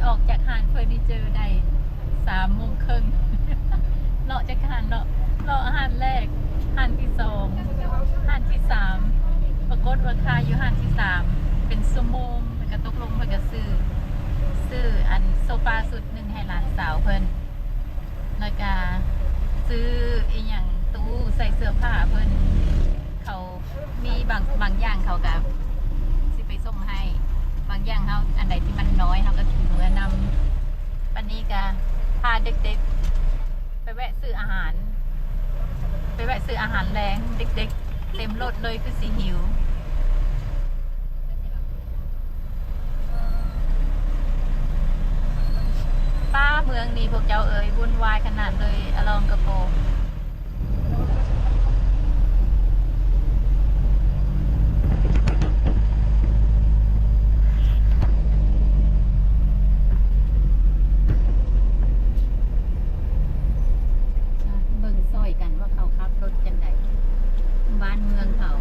ອອກຈາກຮ້ານເຟີນີເຈີໄດ້ສາມໂມງເຄິ່ງ ເລາະຈັກຮ້ານເນາະ ເລາະຮ້ານແລກ ຮ້ານທີສອງ ຮ້ານທີສາມ ປາກົດວ່າຄາຢູ່ຮ້ານທີສາມເປັນຊົ່ວໂມງ ແລ້ວກໍຕົກລົງ ເພິ່ນກໍຊື້ ຊື້ອັນໂຊຟາຊຸດໜຶ່ງໃຫ້ຫຼານສາວເພິ່ນ ແລ້ວກະຊື້ອີ່ຫຍັງ ຕູ້ໃສ່ເສື້ອຜ້າເພິ່ນ ເຂົາມີບາງ ບາງຢ່າງເຂົາກະຊິໄປສົ່ງໃຫ້ ບາງຢ່າງເຮົາ ອັນໃດທີ່ມັນນ້ອຍເຮົາກະຖືເມືອນຳ. ບັດນີ້ກະພາເດັກໆ ໄປແວະຊື້ອາຫານ ໄປແວະຊື້ອາຫານແລງ ເດັກໆ ເຕັມລົດເລີຍ ຄືຊິຫິວ. ປ້າ ເມືອງນີ້ພວກເຈົ້າເອີຍ ວຸ່ນວາຍຂະໜາດເລີຍ ອາລອງກະໂປ. ເບິ່ງຊ່ອຍກັນວ່າເຂົາຂັບລົດຈັ່ງໃດ ບ້ານເມືອງເຂົາ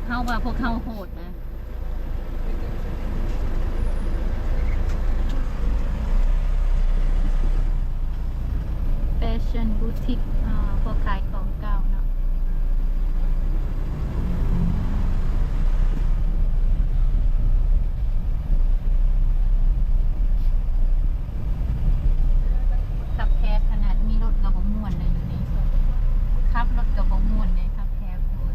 ເຮົາວ່າພວກເຮົາໂຫດນະ. ແຟຊັ່ນບູຕິກ ອາ ພວກຂາຍຂອງເກົ່າເນາະ. ຄັບແຄບຂະໜາດ ມີລົດກໍບໍ່ມ່ວນເລີຍຢູ່ນີ້ ຂັບລົດກໍບໍ່ມ່ວນເດ້ ຄັບແຄບໂພດ.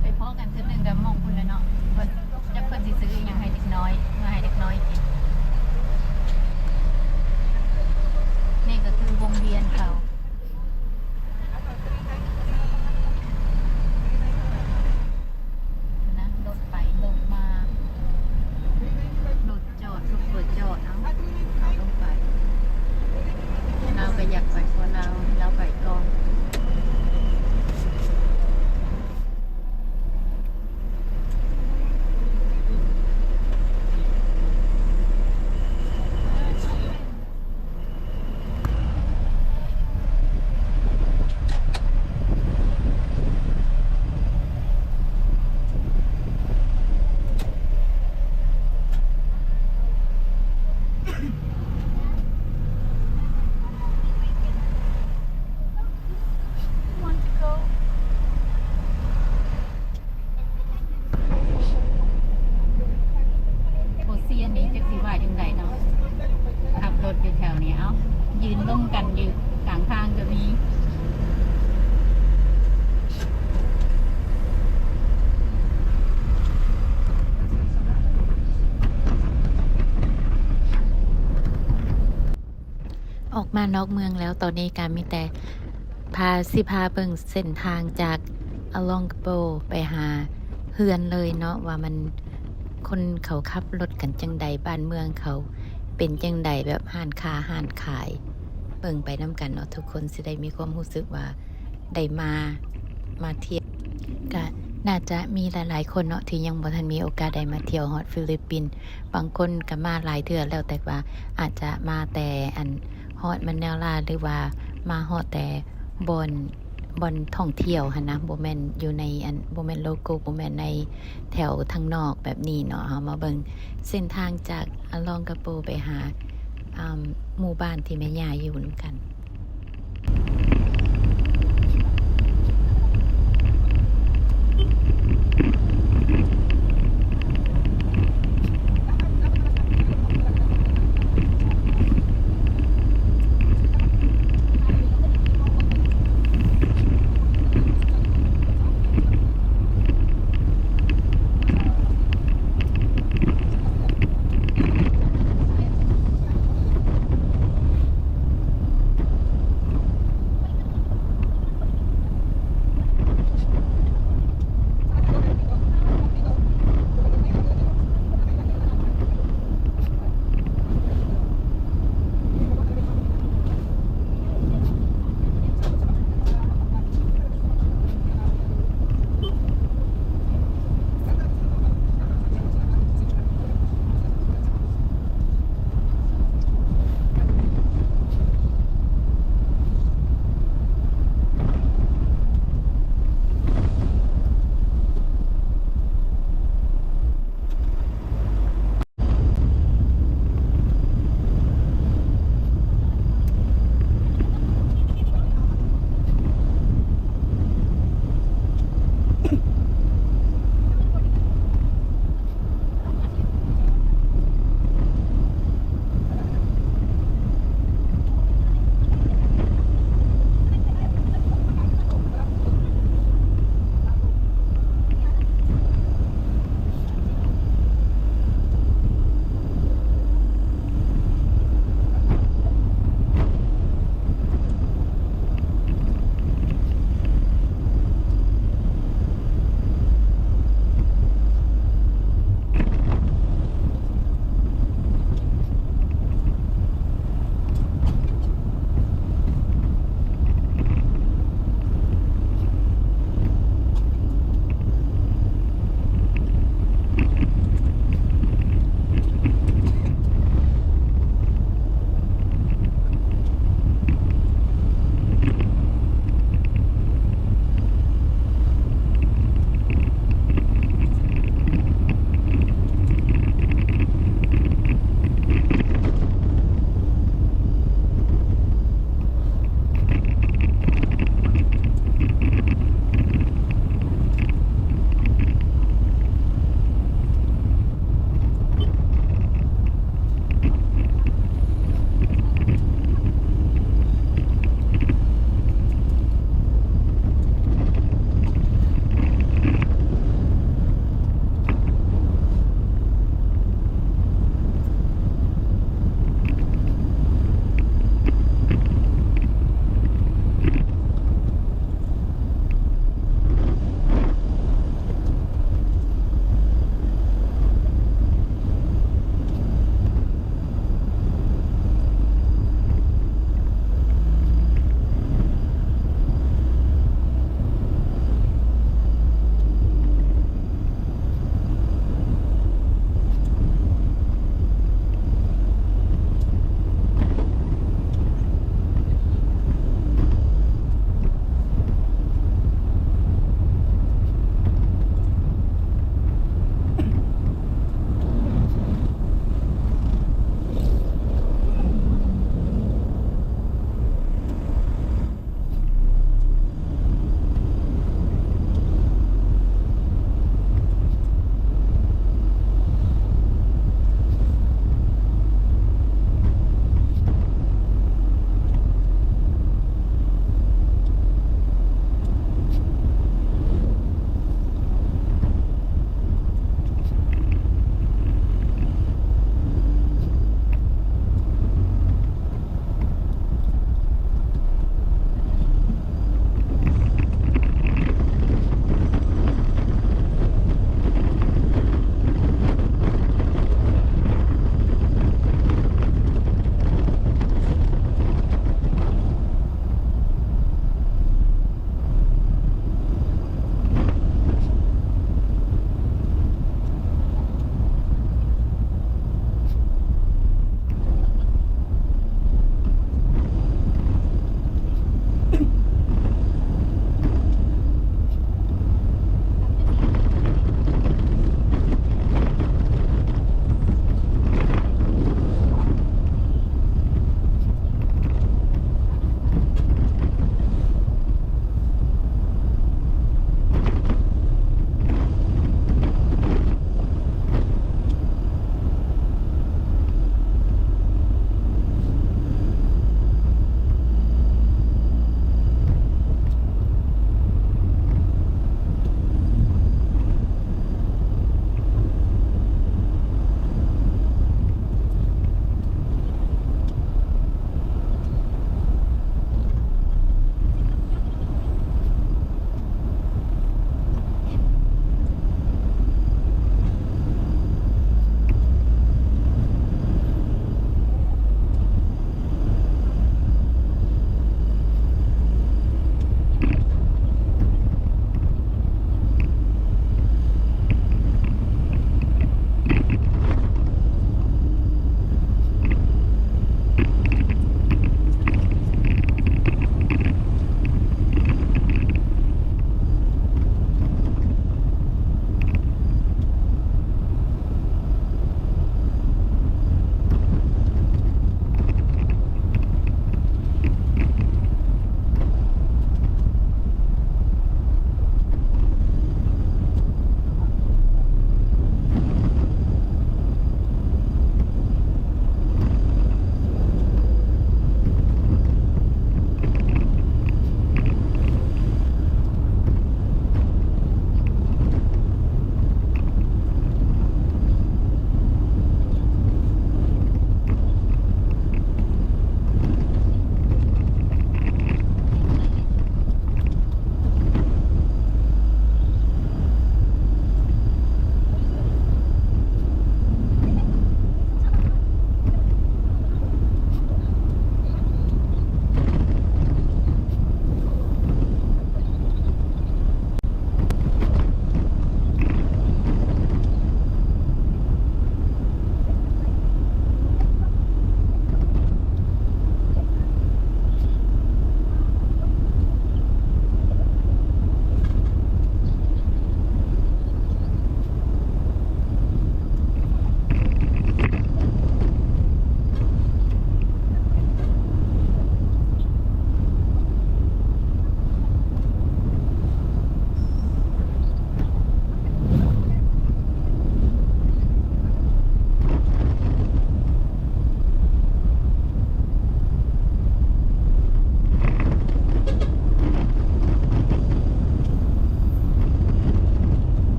ໄປພໍ້ກັນເທື່ອໜຶ່ງກັບໝ່ອງພຸ້ນແຫຼະເນາະ ເພິ່ນ ຈັກເພິ່ນຊິຊື້ອີ່ຫຍັງໃຫ້ເດັກນ້ອຍ ເມື່ອໃຫ້ເດັກນ້ອຍກິນ. ນີ້ກໍຄືວົງວຽນເຂົາ. ນະ ລົດໄປລົດມາ ລົດຈອດ ລົດບໍ່ຈອດ ເອົາ ເອົາລົງໄປ. ລາວກໍຢາກໄປ ເພາະລາວ ລາວໄປກ່ອນ. ໂອເຊຍນນີ້ຈັກຊິວ່າຈັ່ງໃດເນາະ ຂັບລົດຢູ່ແຖວນີ້ ເອົ້າ ຢືນລົມກັນຢູ່ກາງທາງກໍມີ. ອອກມານອກເມືອງແລ້ວ ຕອນນີ້ກະມີແຕ່ພາ ຊິພາເບິ່ງເສັ້ນທາງຈາກອາລອງກະໂປໄປຫາເຮືອນເລີຍເນາະ ວ່າມັນ ຄົນເຂົາຂັບລົດກັນຈັ່ງໃດ ບ້ານເມືອງເຂົາເປັນຈັ່ງໃດ ແບບຮ້ານຄ້າຮ້ານຂາຍ ເບິ່ງໄປນຳກັນເນາະ ທຸກຄົນຊິໄດ້ມີຄວາມຮູ້ສຶກວ່າ ໄດ້ມາ ມາທ່ຽວ ກະໜ້າຈະມີຫຼາຍໆຄົນເນາະ ທີ່ຍັງບໍ່ທັນມີໂອກາດໄດ້ມາທ່ຽວຮອດຟີລິບປິນ ບາງຄົນກະມາຫຼາຍເທື່ອແລ້ວ ແຕ່ວ່າອາດຈະມາແຕ່ ອັນ ຮອດມານາລາ ຫຼືວ່າມາຮອດແຕ່ບ່ອນ ບ່ອນທ່ອງທ່ຽວຫັ້ນນະ ບໍ່ແມ່ນຢູ່ໃນ ອັນ ບໍ່ແມ່ນໂລໂກ ບໍ່ແມ່ນໃນແຖວທາງນອກແບບນີ້ເນາະ. ເຮົາມາເບິ່ງເສັ້ນທາງຈາກອາລອງກະໂປໄປຫາ ອາ ໝູ່ບ້ານທີ່ແມ່ຍ່າຢູ່ນຳກັນ. ໂ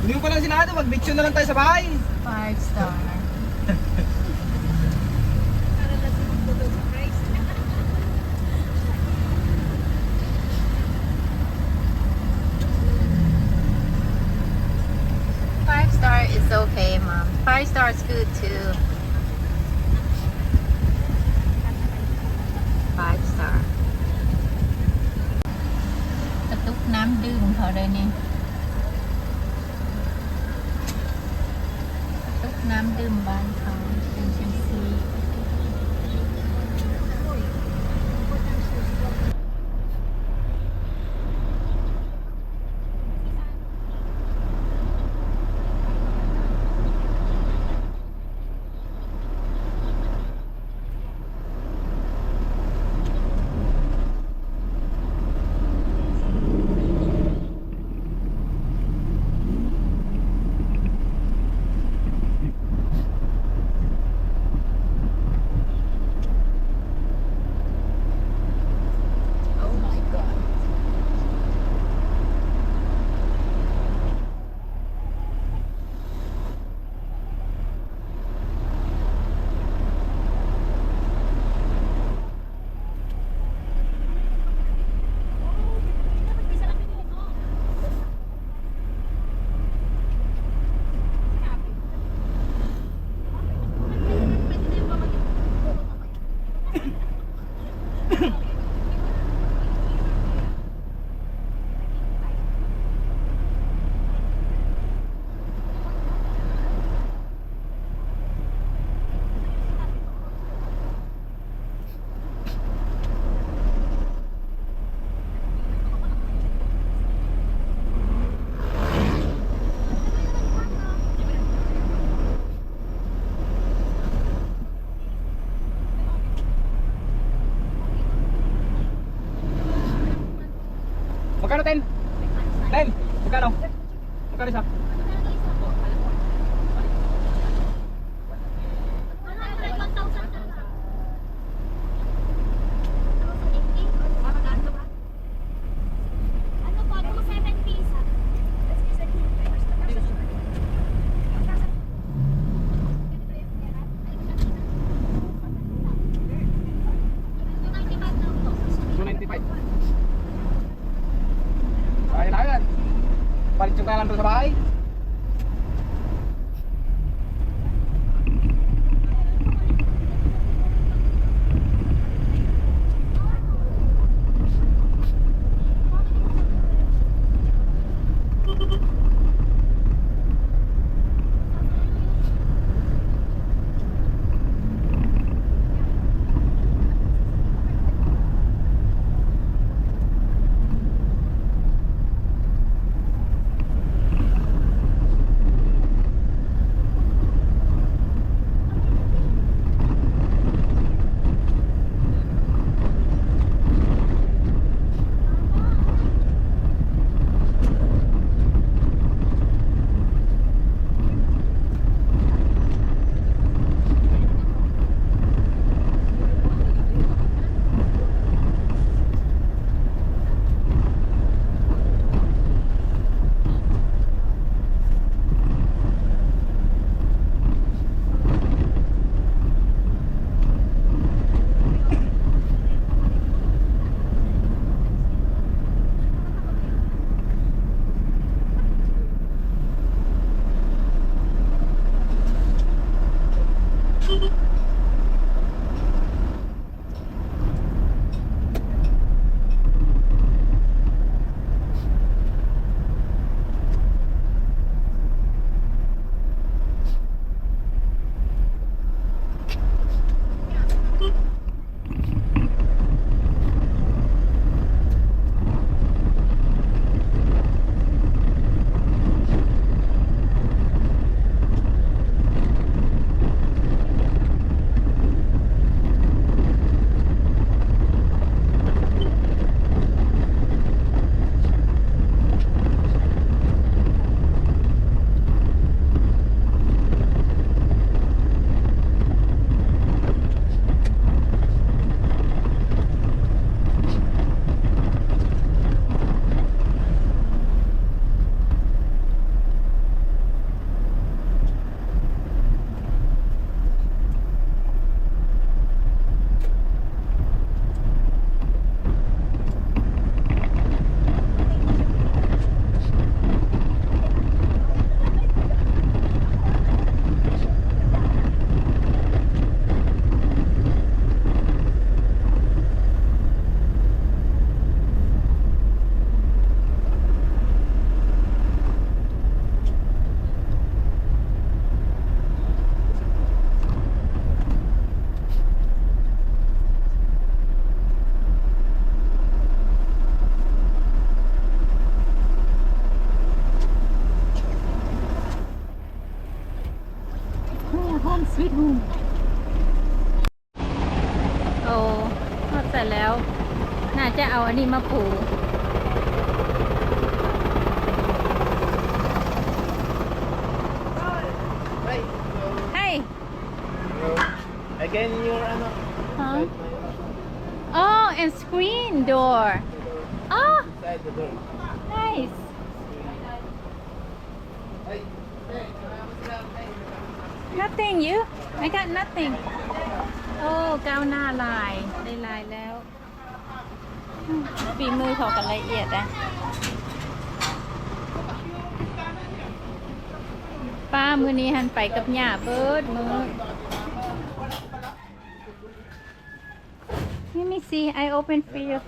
View pa lang si Nado, mag-beach na lang tayo sa bahay. Five star. Five star is okay, Mom. Five star is good too. Five star. ກະຕຸກນ້ຳດື່ມເຂົາໄດ້ນີ້. ຕຸກນ້ຳດື່ມບ້ານເຂົາເປັນຈັ່ງຊີ້. Magkano, Ten? Ten, magkano? Magkano isa? Ano po, two seventy isa. Two ninety-five. Ayun, ayun. Palit yung kalan doon sa bahay. Sweet Home. ໂອ້ ຮອດໃສແລ້ວ? ໜ້າຈະເອົາອັນນີ້ມາປູ. Hey. Again, your ano? Huh? Oh, and screen door. Oh, inside the door. Nice. Nothing, you? I got nothing. ໂອ້ ກ້າວໜ້າຫຼາຍ ໄດ້ຫຼາຍແລ້ວ. ຝີມືເຂົາກໍລະອຽດນະ. ປ້າ ມື້ນີ້ຫັ້ນໄປກັບຍ່າເບິດມື້. Let me see, I open for you.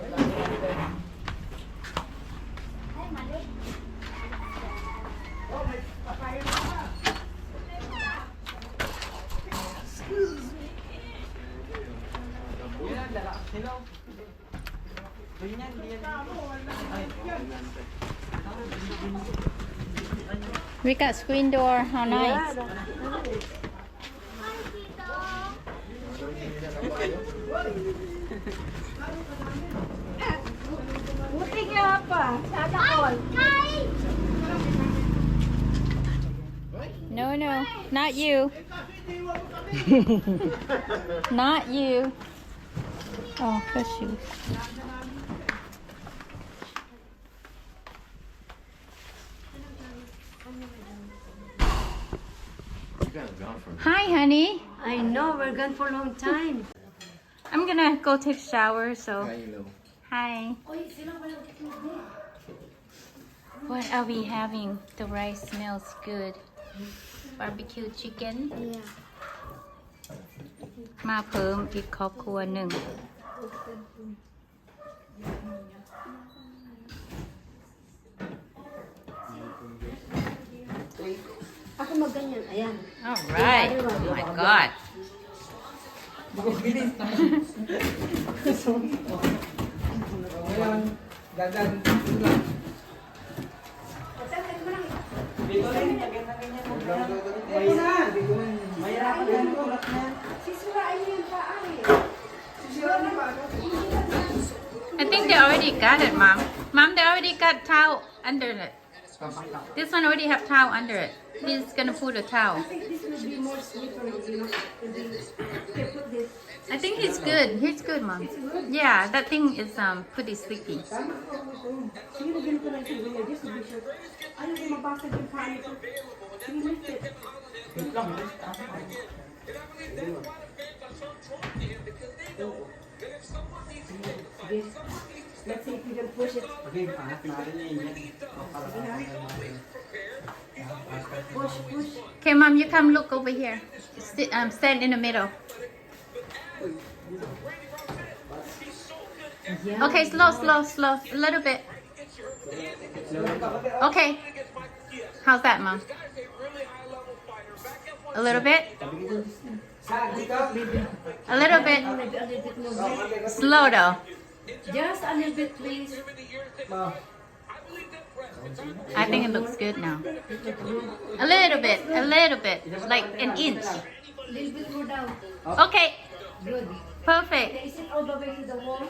Excuse me. We got screen door. How nice. Buti nga pa. Sana all. No, no, not you. Not you. Oh, her shoes. Hi, honey. I know, we're gone for a long time. I'm gonna go take shower, so. Hi. What are we having? The rice smells good. Barbecue chicken. Yeah. ມາເພີ່ມອີກຄອບຄົວໜຶ່ງ. Ako magganyan, ayan. Alright. Oh my God. Ngayon, dadan lang. Mahirapan ka ng ulat na yan. Sisirain niyo yung paa eh. I think they already got it, Mom. Mom, they already got towel under it. This one already have towel under it. He's gonna pull the towel. I think this will be more slippery, you know. If you put this. I think he's good. He's good, Mom. It's good? Yeah, that thing is, um, pretty sticky. Tama ko, ito. Sige, lagyan ko ng tubig. Just to be sure. Ayaw ko mabasag yung paa nito. Sige, lift it. Lift lang, lift. Let's see if you can push it. Push, push. Okay, Mom, you come look over here. Sit, um, stand in the middle. Yeah. Okay, slow, slow, slow. A little bit. Okay. How's that, Mom? A little bit? A little bit. Slow, though. Just a little bit, please. I think it looks good now. A little bit, a little bit, like an inch. Little bit more down. Okay. Good. Perfect. Okay, is it all the way to the wall?